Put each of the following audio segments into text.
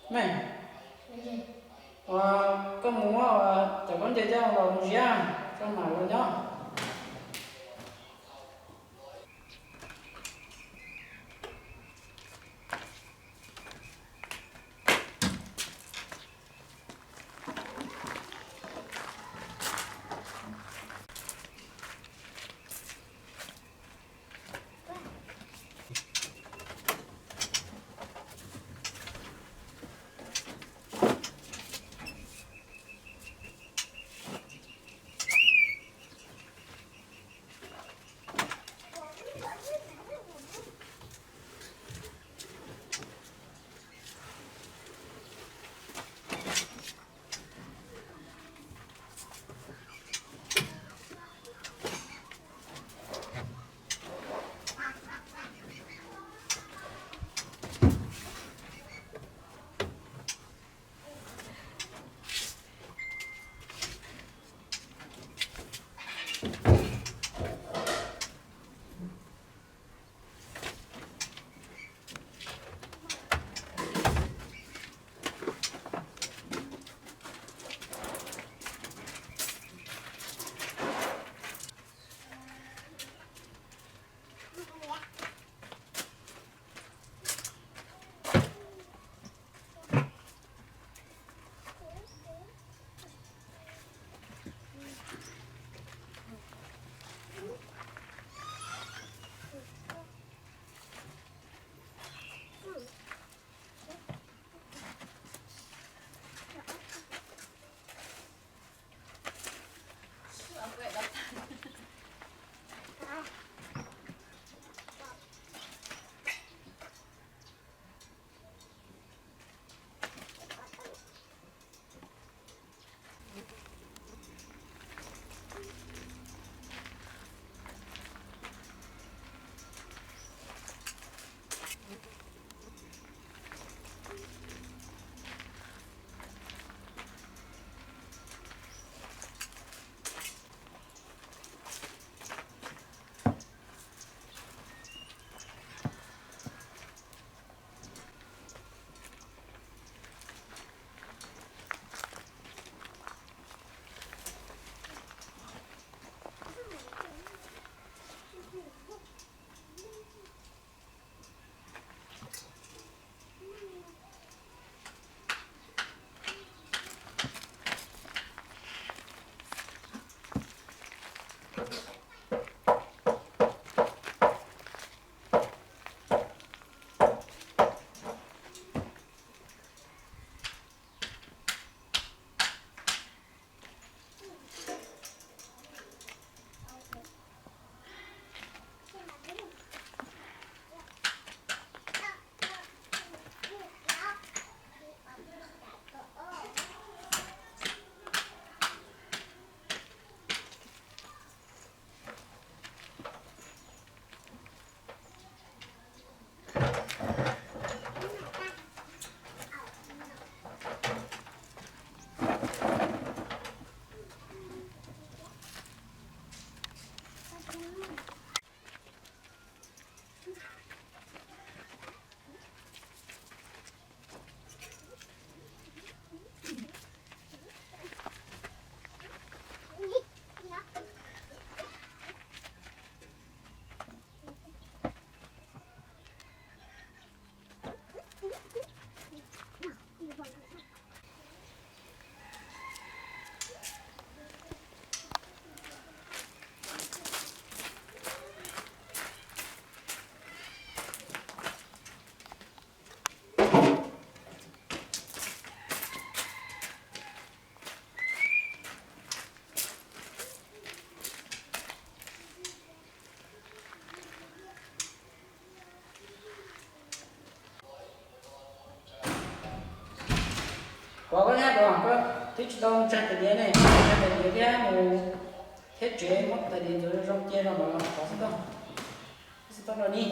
Mej, ua, koj mus muab cov khaub ncaws coj los mus ziab, koj mam los nyob. Tsis tau mus tsawg tais diav ne, tsawg tais diav thiab mus thiab tsev muab tais diav ntxuav zoo zoo cia rau ntawd los thov xwb tau, xwb tau rau ni.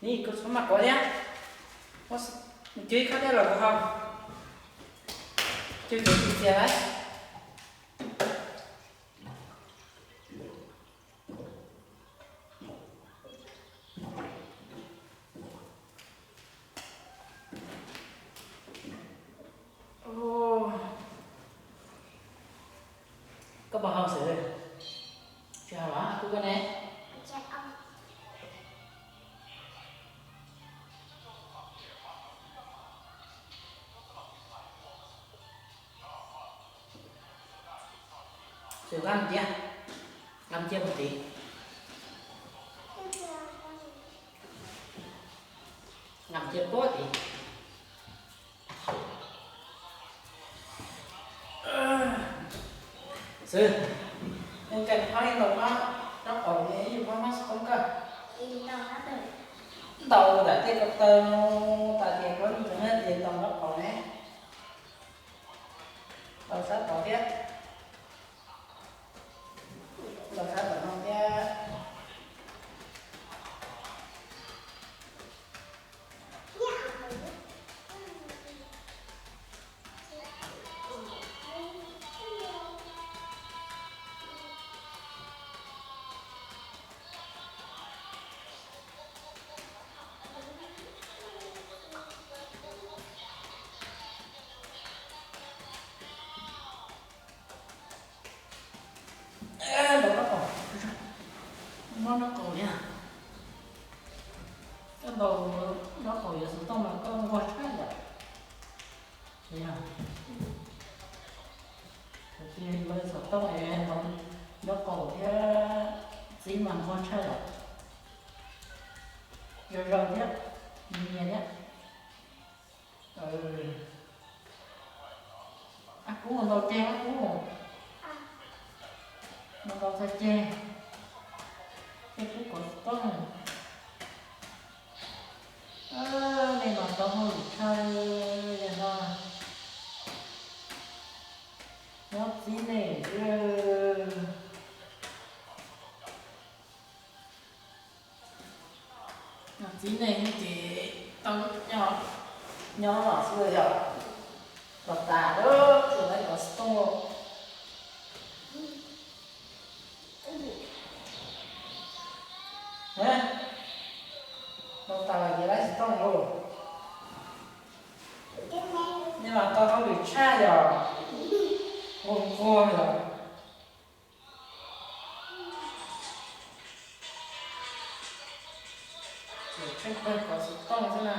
Ib, koj txhob maj kov thiab. Cog ib khab dej los kuv haus. Cog cov txias txias lawm. Koj puas haus xwb? Tsis haus los kuv koj ne. Xwb, nqa mus tiag, nqa mus cia puag tid, nqa mus cia puag tid. Xwb, nws kawg hlob li ntawd mas, nraub qaum ne yus muab mab xov tooj kawg. Ntaus nram tej ko taw no, tas tias koj ntseeg tias ntaus nraub qaum ne. Ntaus sab tod thiab. Ntaus sab tom no thiab. Ntaus nraub qaum, ntaus nraub qaum thiab. Koj ntaus nraub qaum yuav xov tooj mas koj nquag tshaj yam. Tias yuav xov tooj es ntaus nraub qaum thiab txiv mas nquag tshaj yam. Zoo zoo thiab, nyias thiab. Ab Kub, ntaus ceg Ab Kub, ntaus txog ceg, ceg Kub kov xov tooj. Nej mas tau hauj lwm tshaj li no, nyob txib nej. Nyob txib nej ces tau nyob los xwb yog los tas lawm, tsis tau kov xov tooj. Los tas lawm ces laib xov tooj lauj. Nej mas tau hauj lwm tshaj yog, nquag nquag yog. Tsheej pawg kov xov tooj xwb na.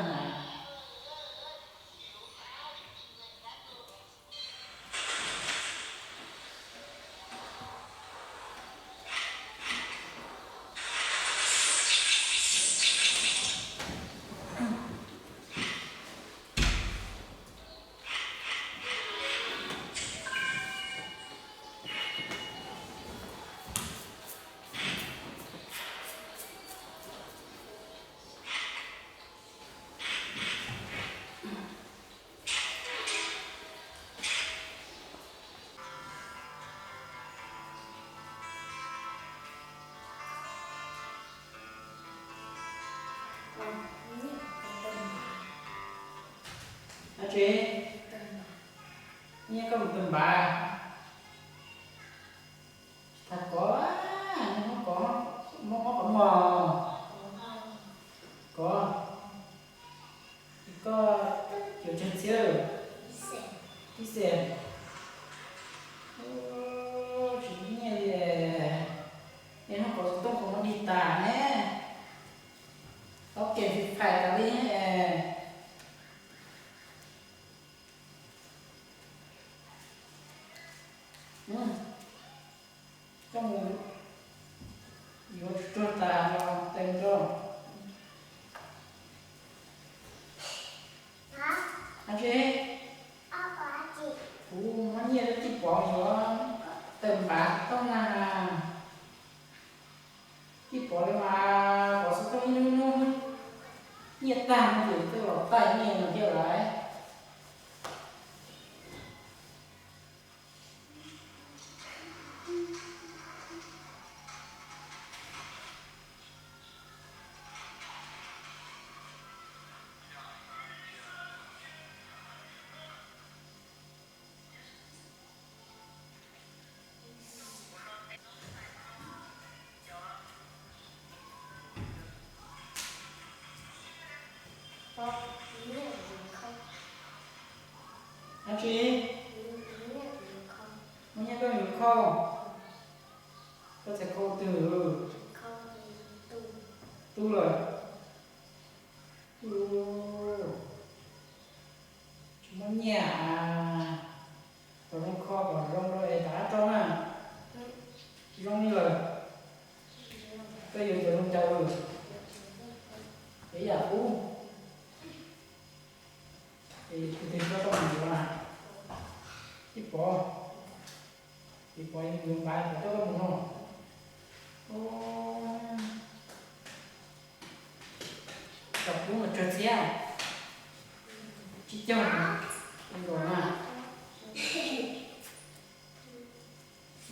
Dab tsi? Nyiaj koj mus kawg npav. Tsis tas kov, muab kov, muab kov mog. Kov, koj yuav tsawg txhiab? Ib xees. Tsis muaj nyiaj li. Nej muab kov xov tooj kuv muab dig tas ne. Tau kem Free Fire tas li. Koj mus yuav tsuag tsuag tas los teem rau. Dab tsi? Kuv muab nyiaj rau tij Pov yuav tawm npav xov tooj na. Tij Pov li mas kov xov tooj ib hnub hnub nyiaj tag no ces twb los taij nyiaj no thiab lawm. Tsis muaj nyiaj koj yuav khau. Koj txhais khau twg? Tu lawm. Tsis muaj nyiaj. Kom zoo kho kom zoo rau es rov qab rau na. Zoo li lawm. Koj yuav cov zoo cas? Ib yam qub. Es tus twg coj koj mus yuav na? Tsis pom. Tsis pom yuav npav pom coj koj mus no. Cov kub mas tsawg txhiab? Tsib caug. Nkaum na.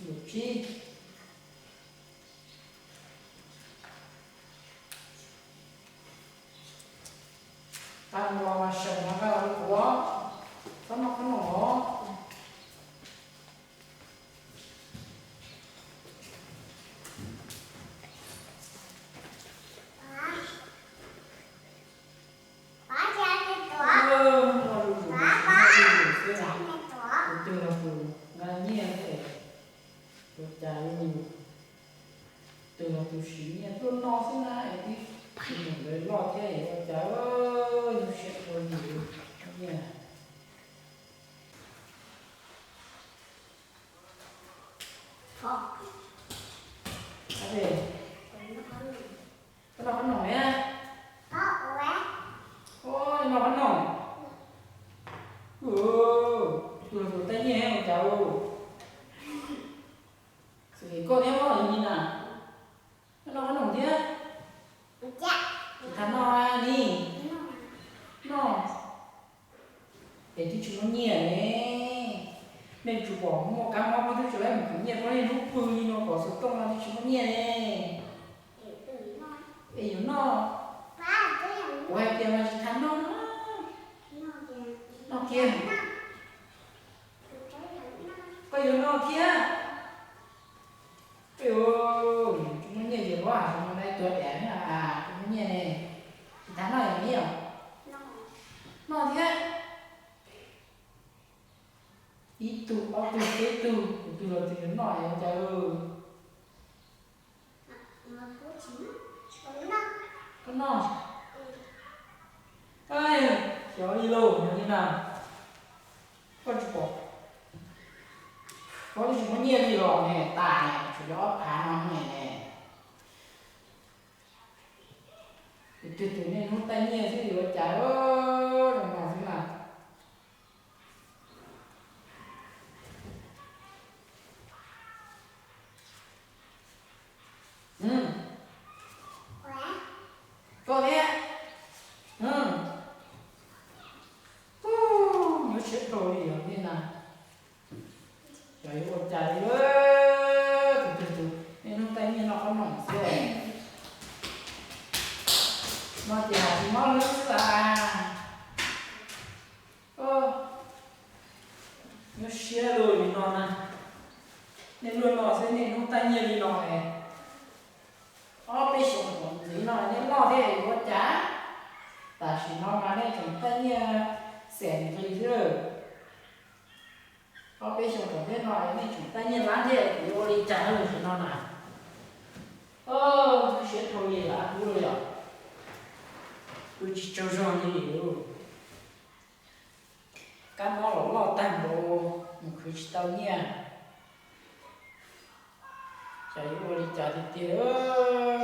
Nkaum tsib. Tag los mas seem no nqa los rau kuv, txhob noj qhob noom os. Tus twg los tus nqa nyiaj, ua cas tus twg los tus siv nyiaj tuaj noj xwb na, es tib tus ntawd loj thiab es ua cas zoo siab ua li nyiaj. Koj noj qhob noom thiab? Noj qhob noom. Tus tus tej nyiaj ua cas xwm li koj thiab li na. Noj qhob noom thiab. Tsis tas noj li. Noj. Es twb tsis muaj nyiaj ne. Nej tsis pom muaj kab mob, koj twb tsis laib mus khwv nyiaj, koj niaj hnub pw li no kom xov tooj no twb tsis muaj nyiaj ne. Es yuav noj. Kuv hais tias mas tsis tas noj no. Noj kiag. Koj yuav noj thiab. Tsis muaj nyiaj ces ua no, nai tuag tias tsis muaj nyiaj ne. Tsis tas noj yom, noj thiab. Ib tug, ob tug, peb tug, tus twg los tus yuav noj ua cas. Koj noj. Xyov li lauj, yog li na. Koj tsis pom, koj twb tsis muaj nyiaj li los ne, tas ne, tsuas yog ob phav no ne. Tus twg tus niaj hnub taij nyiaj xwb yuav ua cas, zoo no xwb na. Koj thiab. Nyuaj siab dhau li os nej na. Xyov yuav ua cas li, tus twg tus niaj hnub taij nyiaj noj qhob noom xwb. No ces tsis mob hlwb xwb as. Nyuaj siab luaj li no na. Nej luaj no xwb, niaj hnub taij nyiaj li no es ob peb xyoos tom ntxiv no nej noj thiab yuav ua cas. Tam sim no mas nej tseem taij nyiaj xees nqi xwb. Ob peb xyoos tom ntej no nej tseem taij nyiaj lab thiab, kuv yuav ua li cas lawm tam sim no na. Nyuaj siab dhau li lawm, kub lawm yom. Kuv tsis tsaug zog li lawm. Kab mob los loj tag npaum, mus khwv tsis tau nyiaj. Xyov yuav ua li cas tiag tiag,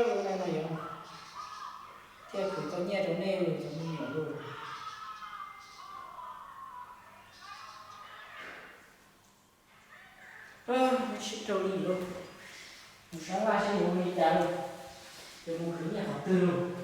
lub neej no yuav thiaj khwv tau nyiaj rau nej cov me nyuam lauj. Sib rau li lauj, mus sab laj seb yuav ua li cas lauj, yuav mus khwv nyiaj qhov twg lauj.